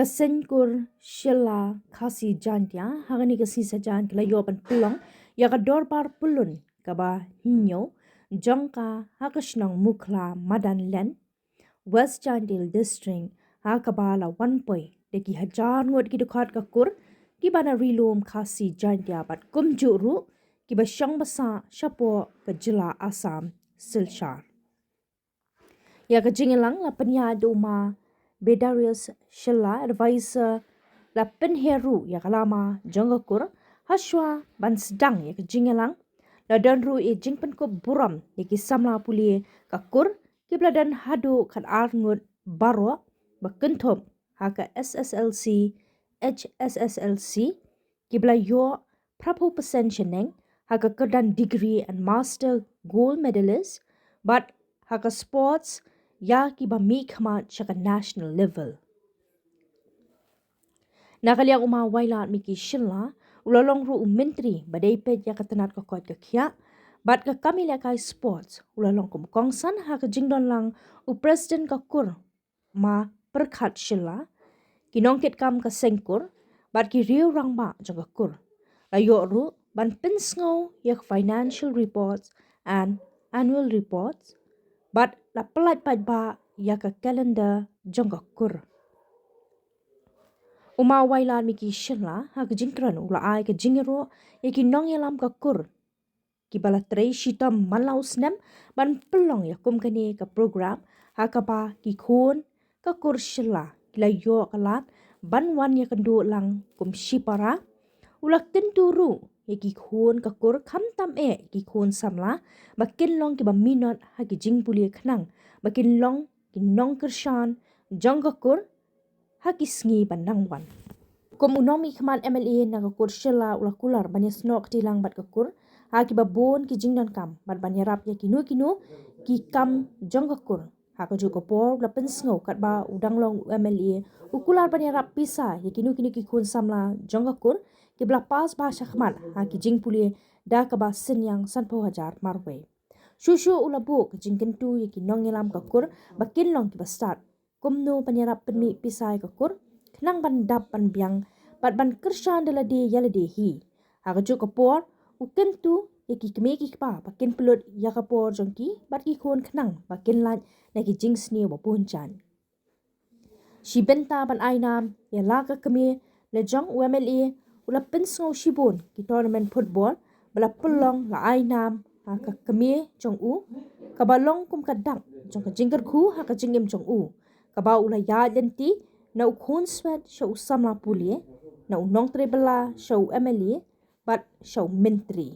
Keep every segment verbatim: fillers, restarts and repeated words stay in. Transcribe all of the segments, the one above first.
Seng Kur Shella Khasi Jaintia ha kane ka sngi Saitjaiñ ka la ïoh ban pynlong ïa ka dorbar pyllun kaba hynñiew jong ka ha ka shnong Mukhla Madanlen, West Jaintia Hills District, ha kaba la wan poi da ki hajar ngut ki dkhot ka kur kiba na Ri-lum Khasi Jaintia bad kumjuh ruh kiba shong ba sah shapoh ka jylla Assam, Silchar. Ïa ka jingïalang la pynïaid da u Ma Bedarius Shylla, advisor, la pynhiar ruh ïa ka lama jong ka kur. Hashwa ban sdang ïa ka jingïalang, la don ruh ïa jingpynkup burom ïa ki samla pule ka kur kiba la don haduh khatar ngut baroh, ba kynthup ha ka S S L C, H S S L C, kiba la ïoh phraphew percent shaneng ha ka kyrdan degree and master gold medalist, bad ha ka sports ïa kiba mih khmat sha ka national level. Na ka liang u Ma Wailadmiki Shylla u la long ruh u myntri ba dei peit ïa ka tnat ka koit ka khiah bad ka kam ïalehkai sports, u la long kum u kongsan ha ka jingdon lang u president ka kur, Ma Pyrkhat Shylla, ki nongkitkam ka seng kur bad ki riew rangbah jong ka kur. La ïoh ruh ban pynsngew ïa ka financial reports and annual reports, bad la pyllait paidbah ïa ka calendar jong ka kur. U Ma Wailadmiki Shylla ha ka jingkren u la ai ka jingïaroh ïa ki nongïalam ka kur kiba la trei shitom man la u snem ban pynlong ïa kum kane ka program ha kaba ki khun ka kur Shylla ki la ïoh ka lad ban wan ïakynduh lang kum shipara. U la kyntu ruh ïa ki khun ka kur, khamtam eh ki khun samla, ba kin long kiba minot ha ki jingpule khnang ba kin long ki nongkyrshan jong ka kur ha ki sngi ban nang wan. Kum u nongmihkhmat M L A na ka kur Shylla u la kular ban ïasnoh kti lang bad ka kur ha kiba bun ki jingdonkam bad ban ïarap ïa kino kino ki kam jong ka kur. Ha kajuh ka por u la pynsngew katba u dang long u M L A u kular ban ïarap pisa ïa kino kino ki khun samla jong ka kur kiba la pass bha shakhmat ha ki jingpule da kaba synñiang sanphew hajar marwei. Shuh shuh u la buh ka jingkyntu ïa ki nongïalam ka kur ba kin long kiba stad kumno ban ïarap pynmih pisa ïa ka kur khnang ban dap ban biang bad ban kyrshan da lade ïa lade hi. Ha kajuh ka por u kyntu ïa ki kmie ki kpa ba kin pynlut ïa ka por jong ki bad ki khun khnang ba kin lait na ki jingsniew ba bun jait. Shi bynta ban ai nam ïa la ka kmie la jong u M L A u la pynsngew shibun ki tournament football ba la pynlong la ai nam ha ka kmie jong u, kaba long kum ka dak jong ka jingkyrkhu ha ka jingim jong u, kaba u la ïaid lynti na u khunswet sha u samla pule, na u nongtrei bylla sha u M L A bad sha u myntri.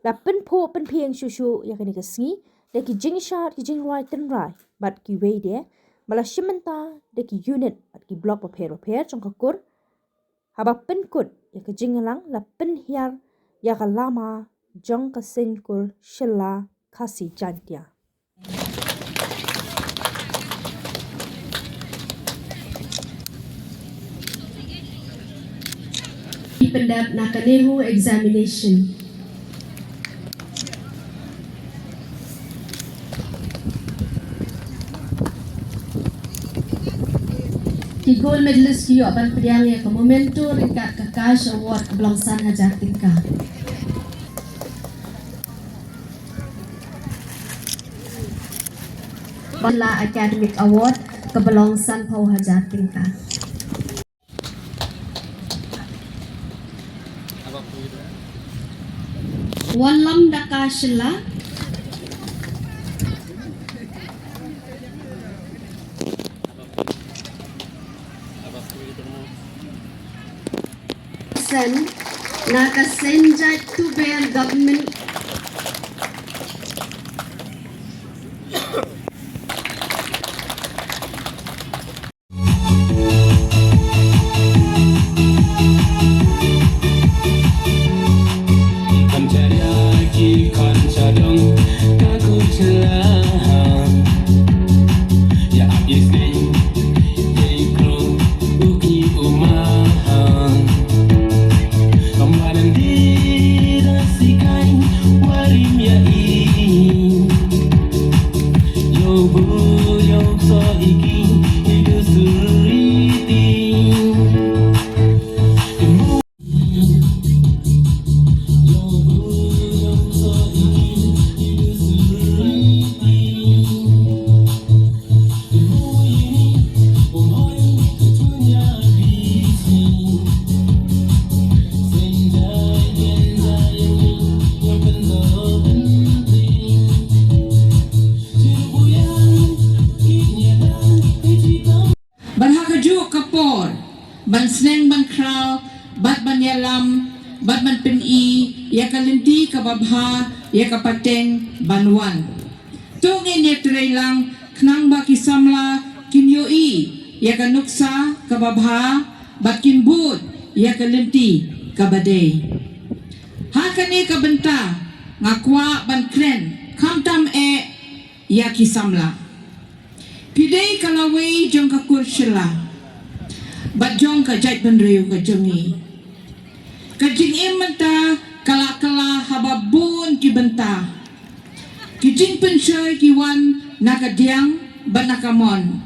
La pynphuh pynphieng shuh shuh ïa kane ka sngi da ki jingshad ki jingrwai tynrai bad kiwei de, ba la shim bynta da ki unit bad ki block bapher bapher jong ka kur. Haba pynkut ïa ka jingïalang la pynhiar ïa ka lama jong ka seng kur Shylla Khasi Jaintia. Ki pyndep na ka NEHU examination. Ki gold medalist ki ïoh ban pdiang ïa ka memento ryngkat ka cash award ka ba long san hajar tyngka. Bad la academic award ka ba long sanphew hajar tyngka. Wanlam da ka Shylla. Sen na ka Saint George Tuber Government. babha ïa ka pateng ban wan. To ngin ïatrei lang khnang ba ki samla kin ïohi ïa ka nuksa kaba bha bad kin bud ïa ka lynti kaba dei. Ha kane ka bynta nga kwah ban kren khamtam eh ïa ki samla. Phi dei ka lawei jong ka kur shylla bad jong ka jaitbynriew ka jong ngi. Ka jingim mynta ka la kylla ha ba bun ki bynta. Ki jingpynshoi ki wan na ka diang bad na ka mon.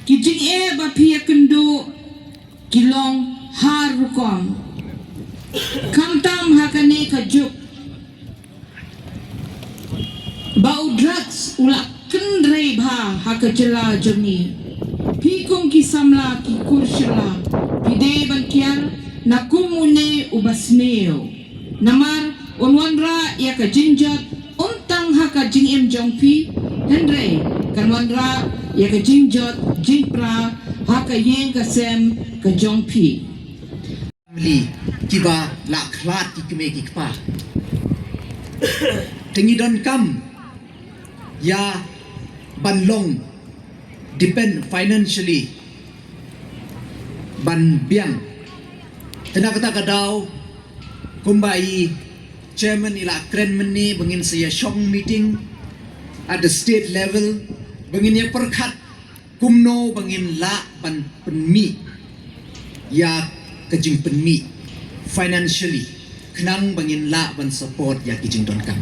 Ki jingeh ba phi ïakynduh ki long har rukom. Khamtam ha kane ka juk ba u drugs u la kynrei bha ha ka jylla jong ngi. Phi kum ki samla ki kur shylla phi dei ban kiar na kum une uba sniew. Namar un wanrah ïa ka jingjot ym tang ha ka jingim jong phi, hynrei kan wanrah ïa ka jingjot jingpra ha ka ïing ka sem ka jong phi. Family kiba la khlad ki kmie ki kpa. Te ngi donkam ïa ban long depend financially ban biang. Te na kata ka daw kumba i chairman i la kren mynne ba ngin sa ïa shong meeting at the state level ba ngin ïa pyrkhat kumno ba ngin lah ban pynmih ïa ka jingpynmih financially khnang ba ngin lah ban support ïa ki jingdonkam.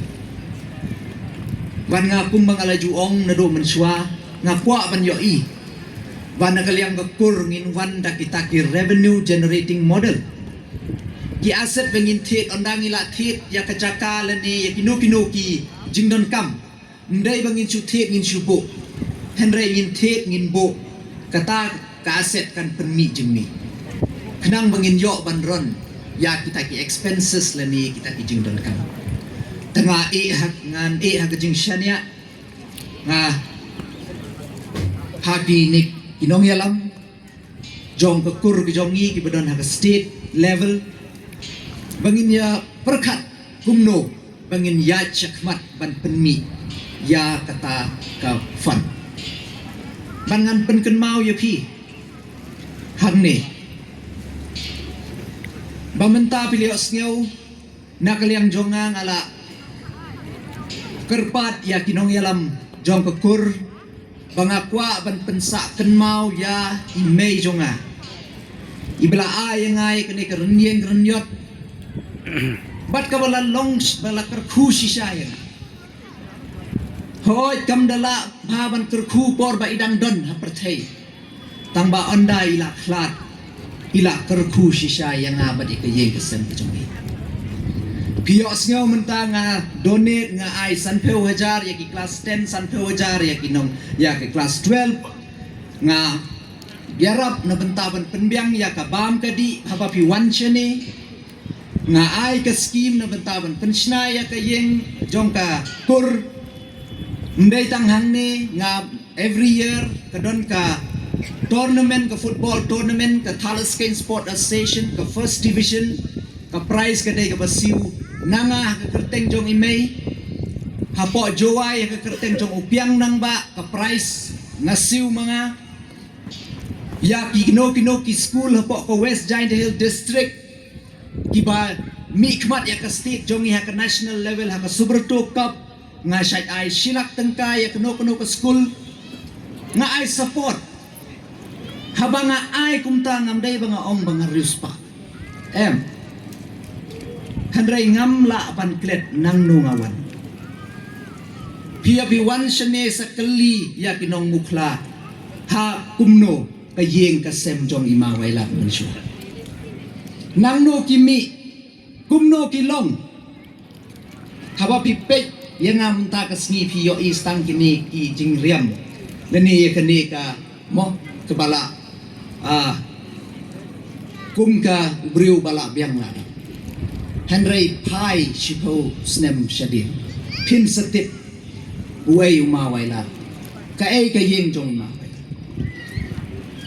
Wan nga kumba nga la ju ong naduh mynshuwa nga kwah ban ïohi ba na ka liang ka kur ngin wan da kita ki revenue generating model. Ki asset ba ngin thied ynda ngi la thied ïa ka jaka lane ïa kino kino ki jingdonkam. Ym dei ba ngin shu thied ngin shu buh. Hynrei ngin thied ngin buh kata ka asset kan pynmih jingmih. Khnang ba ngin ïoh ban run ïa kita ki expenses lane kita ki jingdonkam. Te nga ïeh ha ngan ïeh ha ka jingshaniah nga ha kine ki nongïalam jong ka kur ka jong ngi kiba don ha ka state level ba ngin ïa pyrkhat kumno ba ngin ïa shakmat ban pynmih ïa kata ka fund. Ban ngan pynkynmaw ïa phi hangne ba mynta phi la ïohsngew na ka liang jong nga nga la kyrpad ïa ki nongïalam jong ka kur ba nga kwah ban pynsah kynmaw ïa i mei jong nga iba la ai ïa nga ïa kane ka rynïeng rynïot bad kaba la long ba la kyrkhu shisha ïa nga. Hooid kam da lah bha ban kyrkhu por ba i dang don ha pyrthei. Tang ba ynda i la khlad i la kyrkhu shisha ïa nga bad ïa ka ïing ka sem ka jong i. Phi ïohsngew mynta nga donate nga ai sanphew hajar ïa ki klas ten sanphew hajar ïa ki nong ïa ki klas twelve. Nga ïarap na bynta ban pynbiang ïa ka bam ka dih haba phi wan shane. Nga ai ka skim na bynta ban pynshna ïa ka ïing jong ka kur. Ym dei tang hangne nga every year ka don ka tournament ka football tournament ka Thadlaskein Sport Association ka first division. Ka prize ka dei kaba siew na nga ha ka kyrteng jong i mei. Hapoh Jowai ha ka kyrteng jong u Piang Nangbah ka prize nga siew ma nga. Ïa kino kino ki school hapoh ka West Jaintia Hills District kiba mih khmat ïa ka state jong ngi ha ka national level ha ka Subroto Cup nga shait ai shilak tyngka ïa kano kano ka school. Nga ai support. Haba nga ai kumta ngam dei ba nga ong ba nga riewspah. Em. Hynrei ngam lah ban klet nangno nga wan. Phi ïa phi wan shane sa kylli ïa ki nongmukhla ha kumno ka ïing ka sem jong i Ma Wailadmyrshah. Nangno ki mih kumno ki long. Haba phi peit ïa nga mynta ka sngi phi ïohi stang kine ki jingriam lane ïa kane ka mo kaba la ah kum ka briew ba la biang la. Hynrei phai shiphew snem shadien phin sa tip uei u Ma Wailad kaei ka ïing jong u Ma Wailad.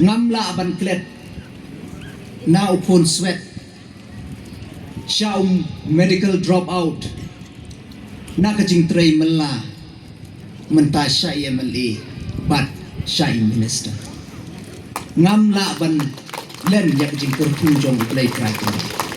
Ngam lah ban klet na u Phunswet sha u medical drop out Na ka jingtrei mynta, mynta sha i M L A bad sha i minister, ngam lah ban len ïa ka jingkyrkhu jong U Blei Trai Kynrad.